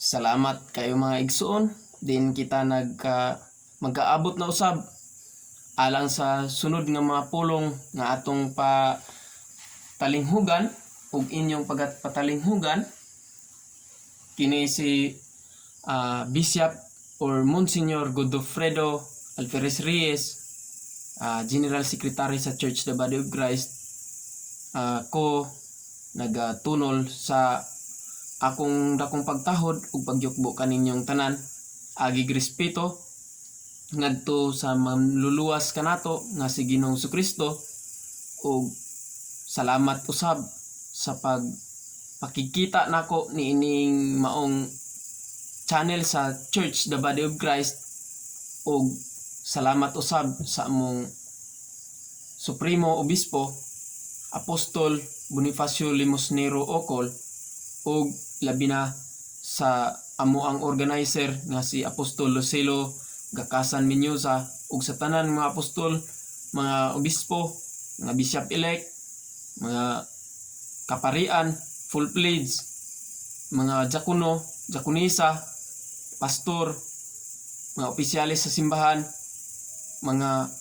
Salamat kayo, mga igsoon. Din kita nagka magkaabot na usab alang sa sunod nga mga pulong nga atong pa talinghugan ug inyong pagat patalinghugan. Kini si Bishop or Monsignor Godofredo Alferez Reyes, General Secretary sa Church the Body of Christ, ko nagatunol sa akong dakong pagtahod ug pagyukbo kaninyong tanan, agig respeto ngadto sa manluluwas kanato nga si Ginoong Kristo, ug salamat usab sa pag pakigkita nako niining maong channel sa Church the Body of Christ, ug salamat usab sa among Supremo Obispo, Apostol Bonifacio Limosnero Ocol, ug labi na sa amo ang organizer nga si Apostol Lucelo Gakasan Menyosa, ug sa tanan mga apostol, mga obispo, mga bishop elect, mga kaparian, full fledged, mga diakono, diakonisa, pastor, mga opisyales sa simbahan, mga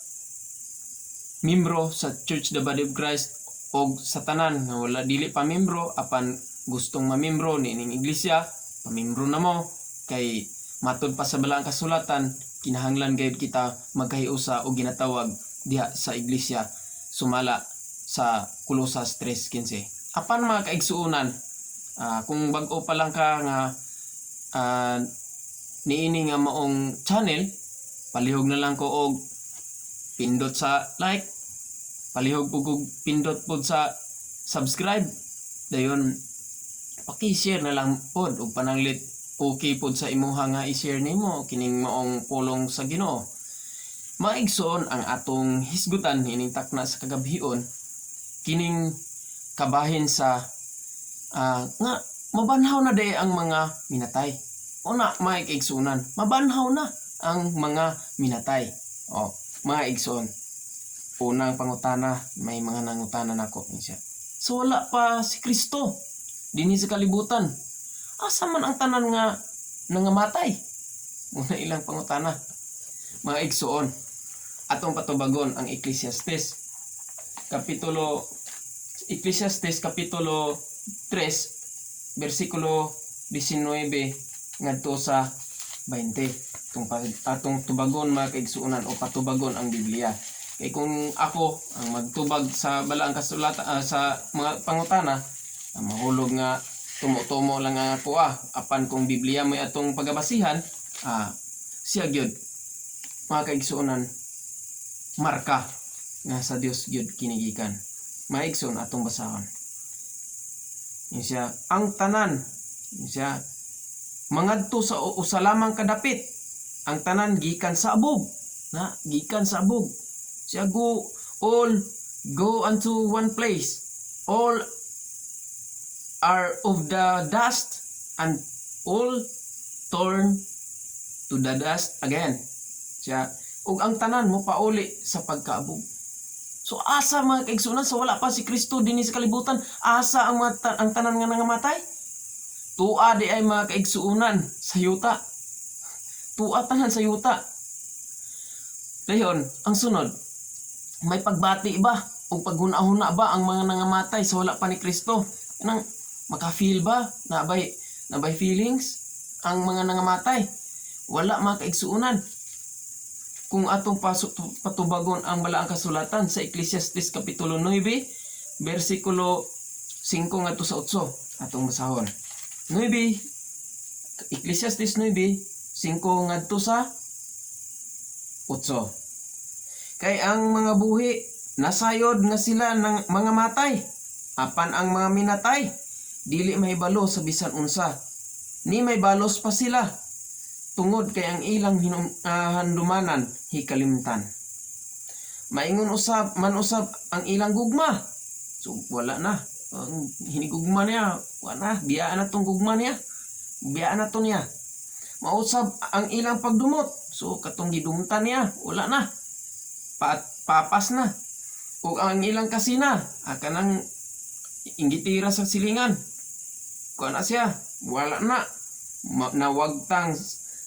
membro sa Church the Body of Christ, og sa tanan nga wala dili pa membro apan gustong mamembro niining iglesia, pamembro na mo, kay matod pa sa Balaang Kasulatan, kinahanglan gayud kita magkahiusa og ginatawag diha sa iglesia sumala sa Colosas 3:15. Apan mga kaigsuonan, kung bag-o pa lang ka nga niini nga maong channel, palihog na lang ko og pindot sa like, palihog pud og pindot pud sa subscribe, dayon paki-share na lang pod ug pananglit okay pod sa imuha nga i-share nimo kining maong pulong sa Ginoo. Maigsoon, ang atong hisgutan ining takna sa kagabhion kining kabahin sa nga mabanhaw na day ang mga minatay. Una, mga igsuonan, mabanhaw na ang mga minatay. O, mga igsoon, unang pangutana, may mga nangutana nako siya. So wala pa si Kristo dinhi sa kalibutan. Asa man ang tanan nga nangamatay? Muna ilang pangutana. Mga igsoon, atong patubagon ang Ecclesiastes. Kapitulo Ecclesiastes kapitulo 3 bersikulo 19 ngadto sa 20. Atong tubagon, mga kaigsuonan, o patubagon ang Biblia. Kay kung ako ang magtubag sa Balaang Kasulatan sa mga pangutana, ang mahulog nga tumo-tumo lang ang ako ah. Apan kung Biblia may atong pagabasihan, siya gyud, mga kaigsuonan, marka nga sa Dios gyud kinigikan. Mga igsoon, atong basahon. Yun siya, ang tanan, yun siya, mangadto sa usa lamang kadapit. Ang tanan gikan sa abog. Na, gikan sa abog. Siya go, all go unto one place. All are of the dust and all turn to the dust again. Siya, ug ang tanan mo pauli sa pagkaabog. So asa, mga kaigsuonan, sa wala pa si Kristo dinhi sa kalibutan, asa ang tanan nga nangamatay? Tua di ay, mga kaigsuonan, sa yuta. Tua tanan sa yuta. Dayon, ang sunod, may pagbati ba o paghuna-huna ba ang mga nangamatay sa wala pa ni Kristo? Kanang maka-feel ba? Nabay feelings ang mga nangamatay? Wala, mga kaigsuonan. Kung atong patubagon ang Balaang Kasulatan sa Ecclesiastes kapitulo 9 bersikulo 5 ngadto sa 8, atong basahon. 9, Ecclesiastes 9, 5 ngadto sa 8. Kay ang mga buhi nasayod nga sila ng mga matay, apan ang mga minatay dili mahibalo sa bisan unsa, ni may balos pa sila tungod kay ang ilang handumanan hikalimtan. Maingon usab man usab ang ilang gugma. So wala na ang hinigugma niya, wala na, biyaan na tong gugma niya, biyaan na to niya. Mausab ang ilang pagdumot. So katong gidumtan niya, wala na, papas na. Ug ang ilang kasina, kanang inggitira sa silingan, kuha na siya, wala na. Nawagtang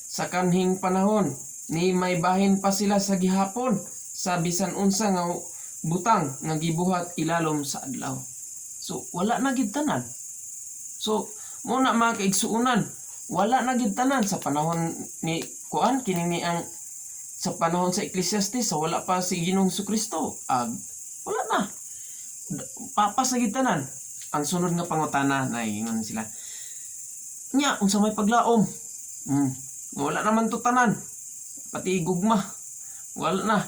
sa kanhing panahon ni may bahin pa sila sa gihapon sa bisan unsa nga butang nga gibuhat ilalom sa adlaw. So wala na gid tanan. So mo na, mga kaigsuonan, wala na gid tanan sa panahon ni kuan kini ni ang sa panahon sa Ecclesiastes, sa wala pa si Ginoong Kristo, ag wala na. Papas na gid tanan. Ang sunod nga pangutana na ingon sila. Nya, unsa may paglaom? Wala naman to tanan. Pati gugma. Wala na.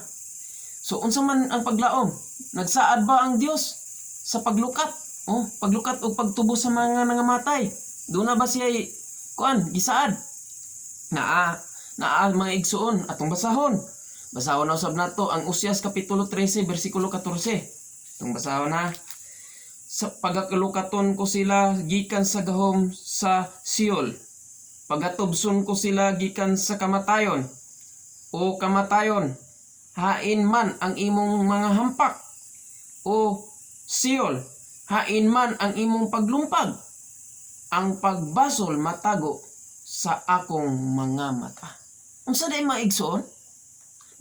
So unsa man ang paglaom? Nagsaad ba ang Dios sa paglukat? Oh, paglukat og pagtubo sa mga nangamatay. Doon na ba siya kuan gisaad? Naa, naa, mga igsuon, atong basahon. Basahon na usab nato ang Osias kapitulo 13 bersikulo 14. Atong basahon ha. Sa pagakalukaton ko sila gikan sa gahom sa Sheol. Pagatubson ko sila gikan sa kamatayon. O kamatayon, hain man ang imong mga hampak. O Sheol, hain man ang imong paglumpag. Ang pagbasol matago sa akong mga mata. Unsa day, mga igsoon?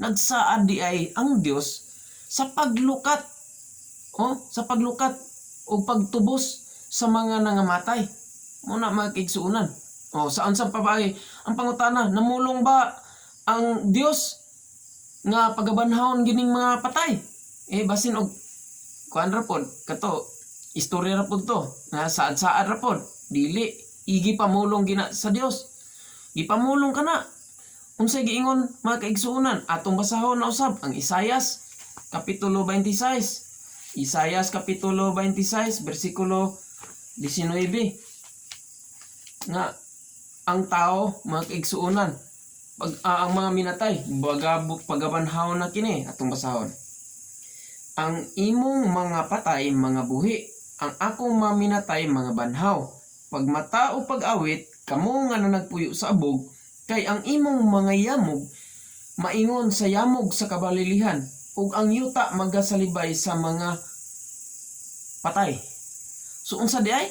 Nagsaad di ay ang Dios sa paglukat. Oh, sa paglukat o pagtubos sa mga nangamatay. Muna, mga kaigsuonan. Oh, saan sa pabae ang pangutana, namulong ba ang Dios nga pagabanhawon gining mga patay? Eh basin og kuan ra pod kato, istorya ra pod to nga saad-saad ra pod. Dili igi pamulong gina sa Dios. Gipamulong kana. Unsay giingon, mga kaigsuonan? Atong basahon na usab ang Isayas kapitulo 26. Isayas kapitulo 26 bersikulo 19 nga ang tao, mga kaigsuonan, pag ang mga minatay baga pagabanhaw na kini. Atong basahon: "Ang imong mga patay mga buhi, ang akong mga minatay mga banhaw. Pagmata o pag-awit kamo nga na nagpuyo sa abog, kay ang imong mga yamog maingon sa yamog sa kabalilihan ug ang yuta magasalibay sa mga patay." So unsa di ay?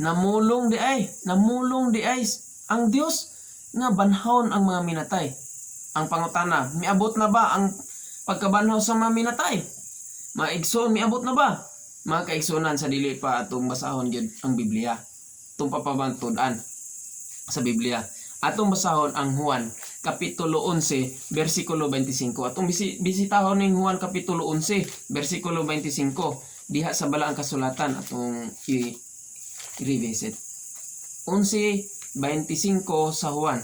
Namulong di ay, namulong di ay ang Dios nga banhawon ang mga minatay. Ang pangutana, miabot na ba ang pagkabanhaw sa mga minatay? Mga igsoon, miabot na ba? Mga kaigsuonan, sa dili pa atong basahon gyud ang Biblia. Atong papabantud-an sa Biblia. Atong basahon ang Juan kapitulo 11 bersikulo 25. Atong bisitahon ning Juan kapitulo 11 bersikulo 25 diha sa balaang kasulatan, atong i-revisit. 11:25 sa Juan.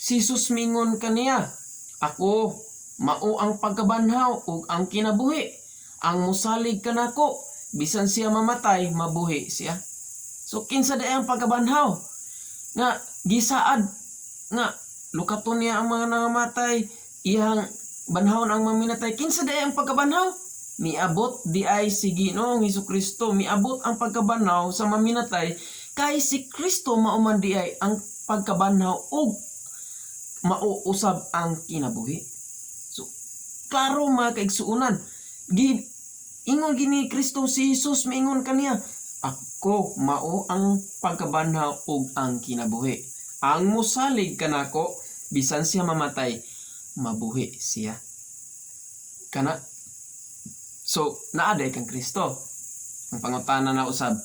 Si Jesus mingon kaniya, "Ako mao ang pagkabanhaw ug ang kinabuhi. Ang musalig kanako, bisan siya mamatay, mabuhi siya." So kinsa di ang pagkabanhaw? Nga gisaad nga lukaton niya ang mga nangamatay, iyang banhawon ang mga minatay. Kinsa di ang pagkabanhaw? Miabot di ay si Ginoong Kristo, miabot ang pagkabanhaw sa mga minatay kay si Kristo mao man di ay ang pagkabanhaw ug mauusab ang kinabuhi. So, klaro, mga kaigsuonan. Gi ingon gini Kristo, si Jesus miingon kaniya, "Ako mao ang pagkabanhaw ug ang kinabuhi. Ang musalig kanako, bisan siya mamatay, mabuhi siya." Kana. So, naa day kang Kristo. Ang pangutana na usab,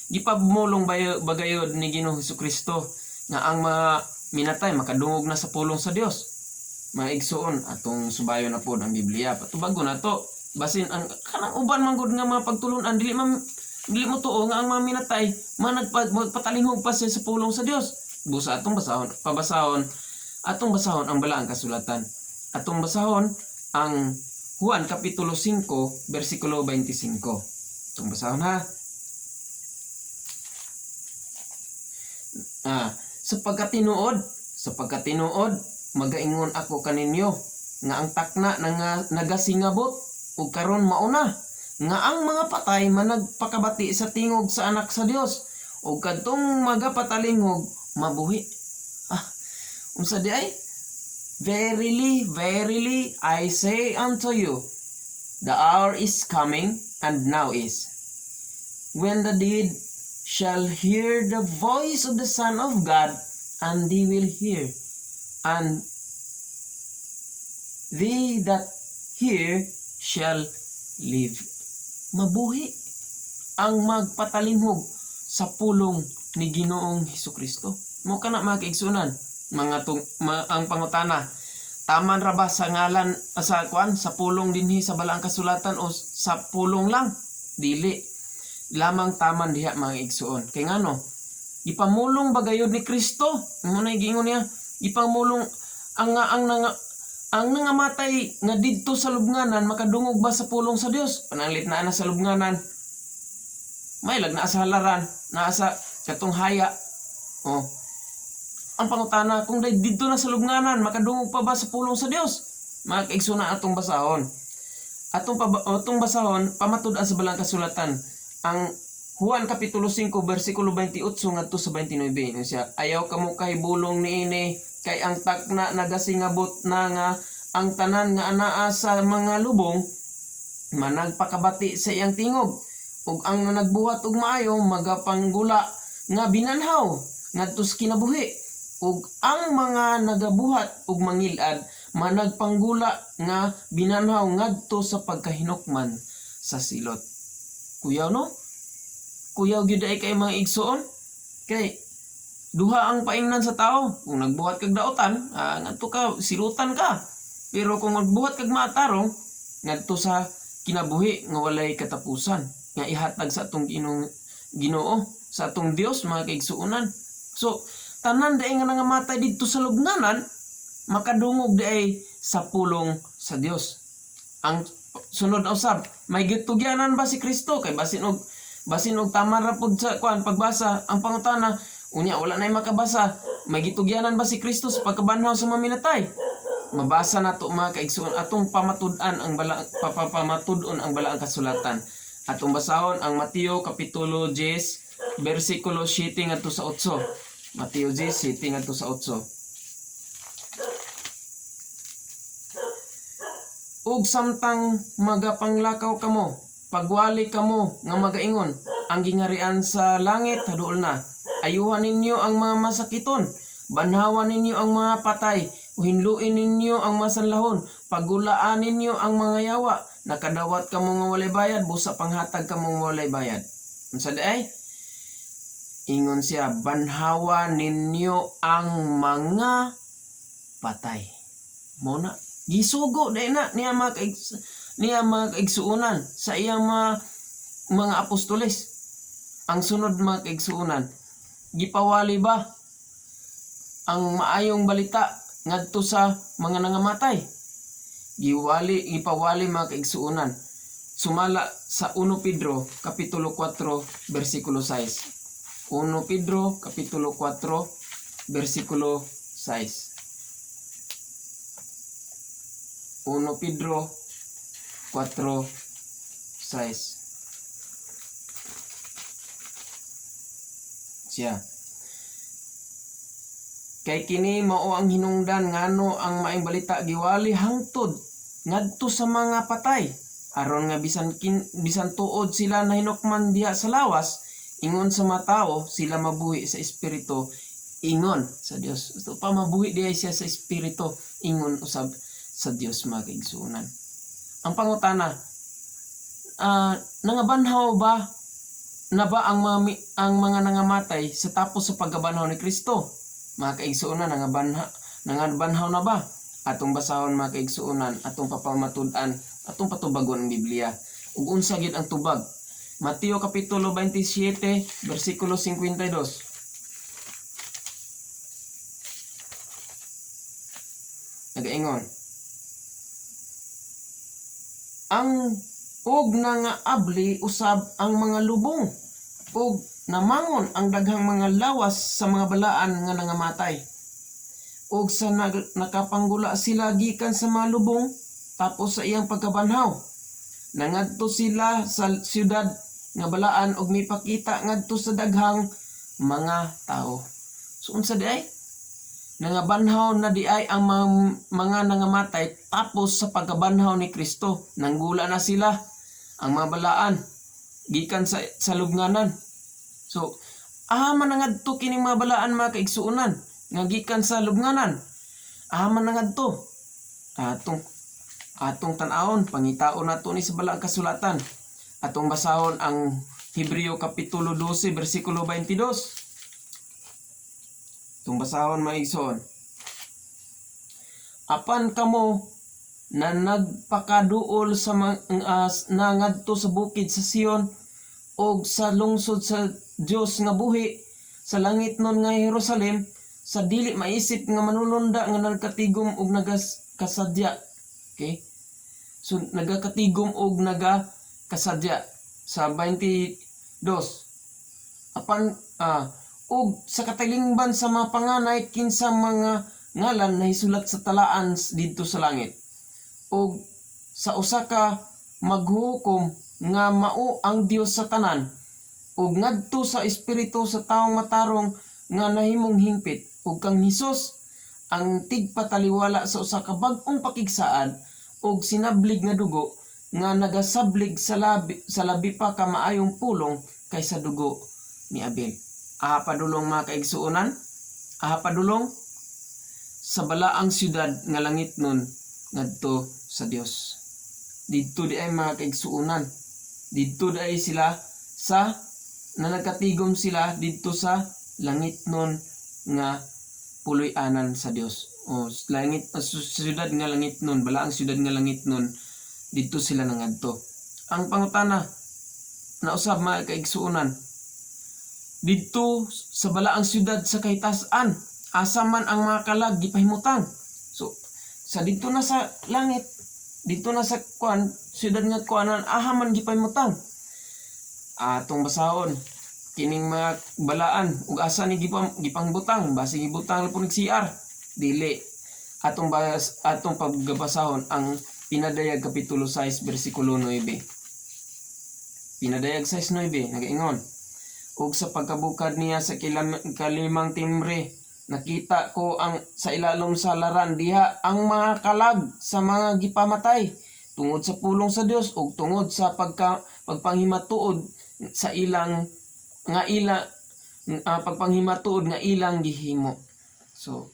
gipamulong bagayod ni Ginoong Kristo nga ang mga minatay makadungog na sa pulong sa Dios? Mga igsuon, atong subayon na pod ang Biblia. Patubago na to. Basin ang kanang uban man gud nga mga pagtulunan, dili mo tuo nga ang mga minatay man magpatalinghog pa siya sa pulong sa Dios. Busa atong basahon, pabasahon, atong basahon ang balaang kasulatan. Atong basahon ang Juan kapitulo 5 bersikulo 25. Atong basahon ha. Sa pagkatinuod, magaingon ako kaninyo nga ang takna nga nagasingabot ug karon mauna nga ang mga patay managpakabati sa tingog sa anak sa Dios ug kadtong magapatalingog mabuhi. Ah, unsa di ay? "Verily, verily, I say unto you, the hour is coming and now is, when the dead shall hear the Son of Man, and they shall hear the voice of the Son of God, and they will hear. And they that hear shall live. Mabuhi ang magpatalimhog sa pulong ni Ginoong Hesukristo. Mao kana, mga kaigsunan, mga tung, ang pangutana, taman ra ba sa ngalan, sa kuan, sa pulong dinhi sa Balaang Kasulatan o sa pulong lang? Dili lamang taman diha, mga igsuon. Kay ngano? Gipamulong ba gayud ni Kristo? Mao na giingon niya, gipamulong ang nangamatay nga didto sa lubnganan, makadungog ba sa pulong sa Dios? Pananglit naa na sa lubnganan. May lag naa sa halaran, naa sa katong haya. Oh. Ang pangutana, kung didto na sa lubnganan, makadungog pa ba sa pulong sa Dios? Mga kaigsuonan, atong basahon. Atong basahon pamatud-an sa Balaang Kasulatan ang Juan kapitulo 5 bersikulo 28 ngadto sa 29. Ingon siya, "Ayaw kamo kahibulong niini, kay ang takna nagasingabot na nga ang tanan nga anaa sa mga lubong managpakabati sa iyang tingog, ug ang nagbuhat og maayo magapanggula nga binanhaw ngadto sa kinabuhi, ug ang mga nagabuhat og mangilad managpanggula nga binanhaw ngadto sa pagkahinukman sa silot." Kuyaw, no? Kuyaw gyud ay kay, mga igsoon. Kay duha ang paingnan sa tao. Kung nagbuhat kag daotan, ngadto ka silutan ka. Pero kung magbuhat kag maatarong, ngadto sa kinabuhi nga walay katapusan nga ihatag sa atong Ginoong Ginoo, sa atong Dios, mga kaigsuonan. So, tanan diay nga nangamatay didto sa lubnganan makadungog diay sa pulong sa Dios. Ang sunod na usab, may gitugyanan ba si Kristo? Kay basin og tama ra pud sa kuan pagbasa, ang pangutana unya, wala nay makabasa, may gitugyanan ba si Kristo sa pagkabanhaw sa mga minatay? Mabasa nato, mga kaigsuon, atong pamatud-an ang bala pamatud-on ang Balaang Kasulatan. Atong basahon ang Mateo kapitulo 10 bersikulo 7 ngadto sa 8. Mateo 10, 7 ngadto sa 8. "Ug samtang magapanglakaw kamo, pagwali kamo nga magaingon, 'Ang gingharian sa langit haduol na.' Ayuhan ninyo ang mga masakiton, banhawan ninyo ang mga patay, hinluin ninyo ang masanlahon, pagulaan ninyo ang mga yawa. Nakadawat kamo nga walay bayad, busa panghatag kamo nga walay bayad." Unsa diay? Ingon siya, "Banhawa ninyo ang mga patay." Mao na. Gisugo diay na niya, mga kaigsuonan, sa iyang mga apostoles. Ang sunod, mga kaigsuonan, gipawali ba ang maayong balita ngadto sa mga nangamatay? Giwali, gipawali, mga kaigsuonan. Sumala sa 1 Pedro kapitulo 4 bersikulo 6. 1 Pedro kapitulo 4 bersikulo 6. 1 Pedro 4:6. Siya. "Kay kini mao ang hinungdan ngano ang Maayong Balita giwali hangtod ngadto sa mga patay, aron nga bisan tuod sila nahinukman diha sa lawas ingon sa mga tawo, sila mabuhi sa espiritu ingon sa Dios." So, pa mabuhi diha siya sa espiritu ingon usab sa Dios, mga kaigsuonan. Ang pangutana, nangabanhaw ba na ba ang mga nangamatay sa tapos sa pagkabanhaw ni Kristo? Mga kaigsuonan, nangabanhaw na ba? Atong basahon, mga kaigsuonan, atong papamatud-an, atong patubagon ang Biblia. Ug unsa gid ang tubag? Mateo kapitulo 27 bersikulo 52. Nagaingon, "Ang ug nangaabli usab ang mga lubong ug namangon ang daghang mga lawas sa mga balaan nga nangamatay. Ug sa nakapanggula sila gikan sa mga lubong tapos sa iyang pagkabanhaw, nangadto sila sa siyudad nga balaan ug mipakita ngadto sa daghang mga tao." So unsa diay? Nangabanhaw na diay ang mga nangamatay tapos sa pagkabanhaw ni Kristo. Nanggula na sila ang mga balaan gikan sa lubnganan. So Aha man nangadto kining mga balaan, mga kaigsuonan, nga gikan sa lubnganan? Aha man nangadto? Atong tan-awon, pangitaon nato ni sa balaang kasulatan. Atong basahon ang Hebreo kapitulo 12 bersikulo 22. Atong basahon, mga igsoon. Apan kamo na nagpakaduol sa mga na ngadto sa bukid sa Sion og sa lungsod sa Dios nga buhi, sa langit nun nga Jerusalem, sa dili maisip nga manulunda nga nagkatigom og nagakasadya. Okay? So nagakatigom og nagakasadya sa 22. Apan og sa katilingban sa mga panganay, kinsa mga ngalan nahisulat sa talaan didto sa langit, og sa usa ka maghukom nga mao ang Dios sa tanan, ug ngadto sa espiritu sa taong matarong nga nahimong hingpit, ug kang Hesus, ang tigpataliwala sa usa ka bag-ong pakigsaad ug sinablig nga dugo nga nagasablig sa labi pa ka maayong pulong kaysa dugo ni Abel. Aha padulong, mga kaigsuonan? Aha padulong? Sa balaang syudad nga langit nun ngadto sa Dios. Didto di ay, mga kaigsuonan. Didto di ay sila sa na nagkatigom sila didto sa langit nun nga puloy-anan sa Dios. O langit syudad nga langit nun, balaang syudad nga langit nun, didto sila nangadto. Ang pangutana na usab, mga kaigsuonan, didto sa balaang syudad sa kahitasan, asa man ang mga kalag gipahimutang? So sa didto na sa langit, didto na sa kuan syudad nga kuanan, aha man gipahimutang? Atong basahon kining mga balaan ug asa ni gipangbutang. Basi gibutang po CR. Dili. Atong pagbasahon ang Pinadayag kapitulo 6 bersikulo 9. Pinadayag 6:9 nagaingon, "Ug sa pagkabukad niya sa kalimang timbre, nakita ko ang sa ilalom sa halaran diha ang mga kalag sa mga gipamatay tungod sa pulong sa Dios ug tungod sa pagpanghimatuod sa ilang nga ila pagpanghimatuod nga ilang gihimo." So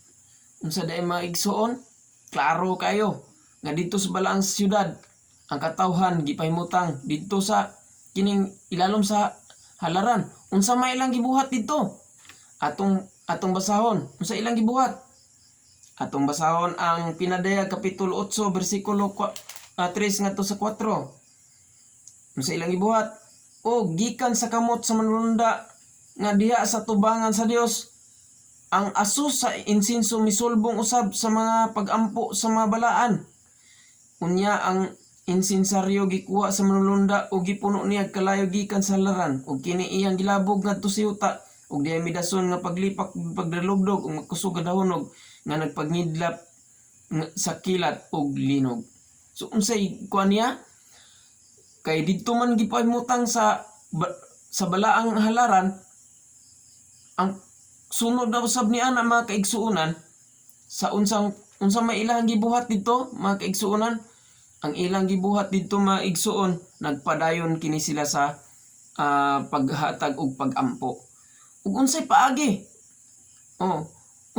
unsa diay, mga igsoon? Klaro kayo nga didto sa balaang syudad ang katawhan gipahimutang didto sa kining ilalom sa halaran. Unsa may ilang gibuhat didto? Atong basahon unsa ilang gibuhat. Atong basahon ang Pinadayag kapitulo 8 bersikulo 3 ngadto sa 4. Unsa ilang gibuhat? O gikan sa kamot sa manulunda nga diha sa tubangan sa Dios ang aso sa insinso misulbong usab sa mga pagampo sa mga balaan. Unya ang insinsaryo gikuha sa manulunda ug gipuno niya kalayo gikan sa halaran, ug kini iyang gilabog ngadto sa yuta, ug dihay midason nga paglipak, pagdalugdog ug makusog nga dahunog nga nagpangidlap sa kilat ug linog. So unsay kuan niya? Kay didto man gipahimutang sa balaang halaran. Ang sunod na usab ni ana, mga kaigsuonan, sa unsang unsa may ilang gibuhat didto, mga kaigsuonan? Ang ilang gibuhat didto, mga igsuon, nagpadayon kini sila sa paghatag og pagampo. Ug unsay paagi? Oh,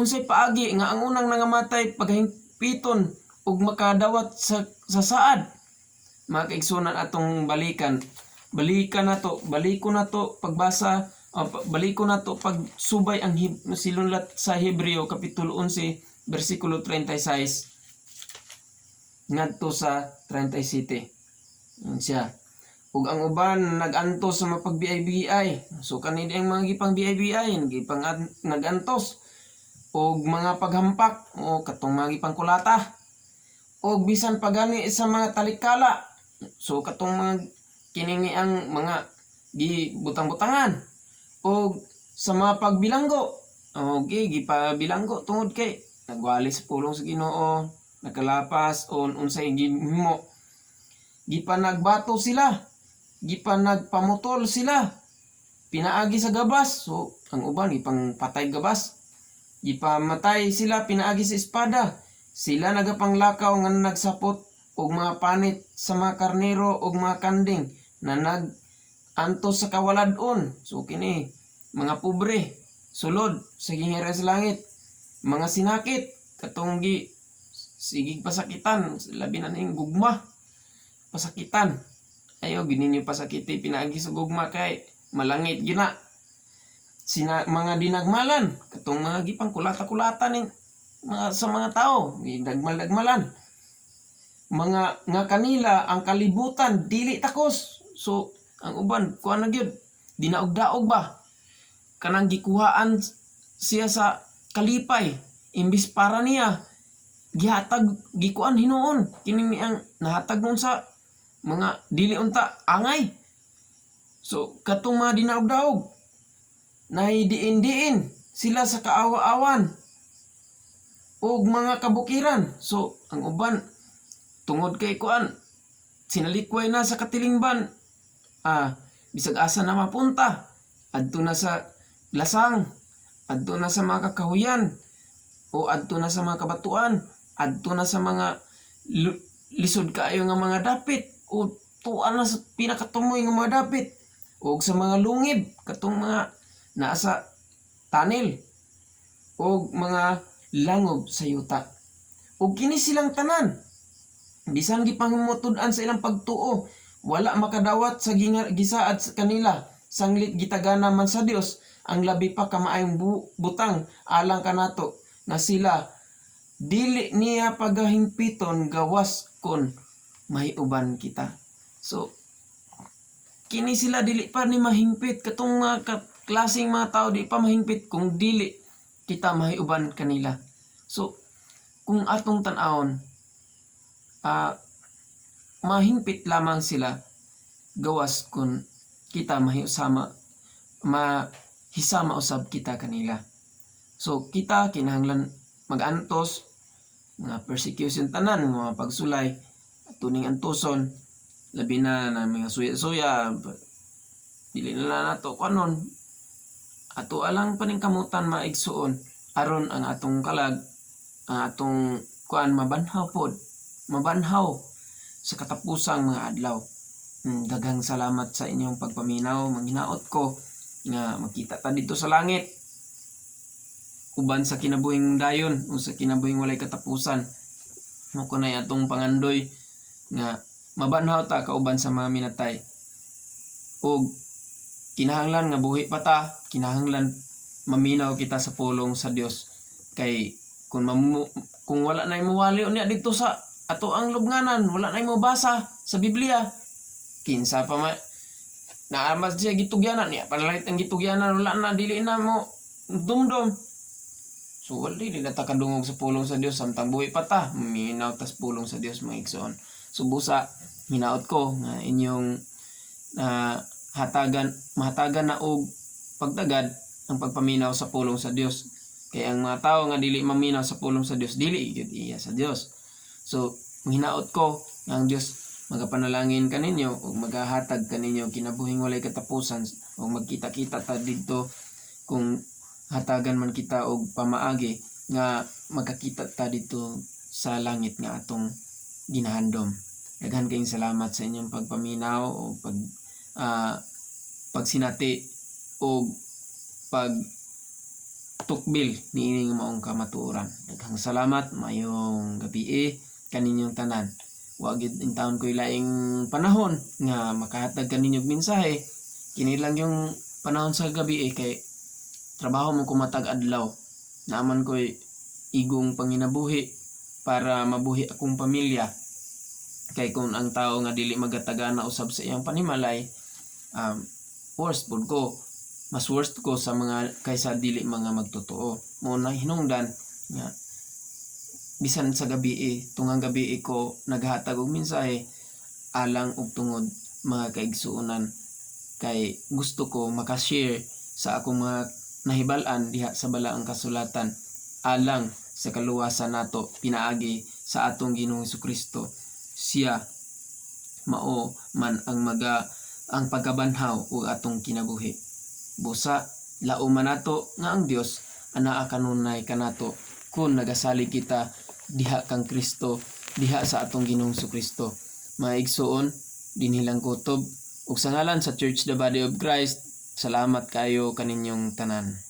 unsay paagi nga ang unang nangamatay pagahingpiton ug makadawat sa saad? Mga kaigsuonan, atong balikan, balikan nato, baliko nato pagbasa, baliko nato pagsubay ang sinulat sa Hebreo kapitulo 11 bersikulo 36 ngadto sa 37. Yun siya. Ug ang uban nag-antos sa mapagbiay-biay. So kani ang mga gipang biay-biay, gipang nag-antos og mga paghampak o katong mga gipang kulata. Og bisan pagani sa mga talikala. So katong mga kiningi ang mga gibutang-butangan og sa mga pagbilanggo. Okay, gipabilanggo tungod kay nagwali sa pulong sa Ginoo, nakalapas o unsay gihimo. Gipanagbato sila, gipanagpamutol sila, pinaagi sa gabas. So ang uban gipangpatay gabas. Gipamatay sila pinaagi sa espada. Sila nagapanglakaw nga nagsapot og mga panit sa mga karnero og mga kanding na nag antos sa kawalad-on. So kini Mga pobre, sulod sa gingharian sa langit. Mga sinakit, katong gi sigig pasakitan, labi na ning gugma. Pasakitan. Ayo gyud ninyo pasakiti pinaagi sa gugma kay malangit gina. Sina, mga dinagmalan, katong mga gipangkulata-kulata ning mga sa mga tao, gidagmal-dagmalan. Mga nga kanila ang kalibutan dili takos. So ang uban kuan na gyud, dinaog-daog ba? Kanang gikuhaan siya sa kalipay imbis para niya gihatag, gikuan hinuon kini ang nahatag nun sa mga dili unta angay. So katong mga dinaog-daog, nahidiin-diin sila sa kaawa-awan ug mga kabukiran. So ang uban, tungod kay kuan, sinalikway na sa katilingban, bisag asa na mapunta, adto na sa lasang, adto na sa mga kakahuyan, o adto na sa mga kabatuan, adto na sa mga lisod kaayo nga mga dapit, o tuan na sa pinakatumoy nga mga dapit, o sa mga lungib, katong mga naa sa tunnel, o mga langob sa yuta. Ug kini silang tanan, bisan gipanghumutud-an sa ilang pagtuo, wala makadawat sa gisaad sa kanila, sanglit gitagana man sa Dios ang labi pa ka maayong butang alang kanato, nga sila dili niya pagahingpiton gawas kon mahiuban kita. So kini sila dili pa ni mahingpit, katong mga klaseng mga tao di pa mahingpit kung dili kita mahiuban kanila. So kung atong tan-awon, mahingpit lamang sila gawas kung kita mahiusama, mahisama usab kita kanila. So kita kinahanglan magantos mga persecution tanan, mga pagsulay, tuning antuson, labi na na mga suya-suya, dili na lang nato kanon, ato alang paningkamutan, maigsuon, aron ang atong kalag, ang atong kuan, mabanhaw pod, mabanhaw sa katapusang mga adlaw. Daghang salamat sa inyong pagpaminaw. Manghinaot ko nga makita ta dito sa langit uban sa kinabuhing dayon o sa kinabuhing walay katapusan. Mao kunay atong pangandoy nga mabanhaw ta kauban sa mga minatay. Ug kinahanglan nga buhi pa ta, kinahanglan maminaw kita sa pulong sa Dios, kay kung wala na muwali unya dito sa ato ang lubnganan, wala na mo basa sa Biblia, kinsa pa ma naamas siya gitugyanan niya, panalit ang gitugyanan, wala na, dili na mo dumdom. So wala, dili na ta kadungog sa pulong sa Dios. Samtang buhi pa ta, maminaw tas pulong sa Dios, mga igsoon. So busa, hinaot ko nga inyong hatagan, mahatagan na og pagtagad ang pagpaminaw sa pulong sa Dios, kay ang mga tao nga dili maminaw sa pulong sa Dios, dili gyud iya sa Dios. So hinaot ko nga ang Dios magapanalangin kaninyo ug magahatag kaninyo kinabuhing walay katapusan ug magkita-kita ta didto kung hatagan man kita og pamaagi nga magkakita ta didto sa langit nga atong ginahandom. Daghan kayong salamat sa inyong pagpaminaw o pagsinati o pag tukbil niining maong kamatuoran. Daghang salamat, maayong gabii kaninyong tanan. Wa gyud intawon ko'y laing panahon nga makahatag kaninyo og mensahe. Kini lang yung panahon sa gabi eh, kay trabaho mo ko matag adlaw. Naa man ko'y igong panginabuhi para mabuhi akong pamilya. Kay kung ang tao nga dili magatagana usab sa iyang panimalay, worst pud ko. Mas worst ko sa mga kaysa dili mga magtotoo. Mao na hinungdan nga bisan sa gabi eh, tungang gabi eh ko naghatag og mensahe alang og tungod mga kaigsuonan, kay gusto ko makashare sa akong mga nahibal-an diha sa balaang kasulatan alang sa kaluwasan nato pinaagi sa atong Ginoong Kristo. Siya mao man ang maga ang pagkabanhaw ug atong kinabuhi. Busa laom man nato nga ang Dios anaa kanunay kanato kung nagasalig kita diha kang Kristo, diha sa atong Ginoong Kristo. Mga igsuon, dinhi lang kutob ug sa ngalan sa Church, the Body of Christ. Salamat kayo kaninyong tanan.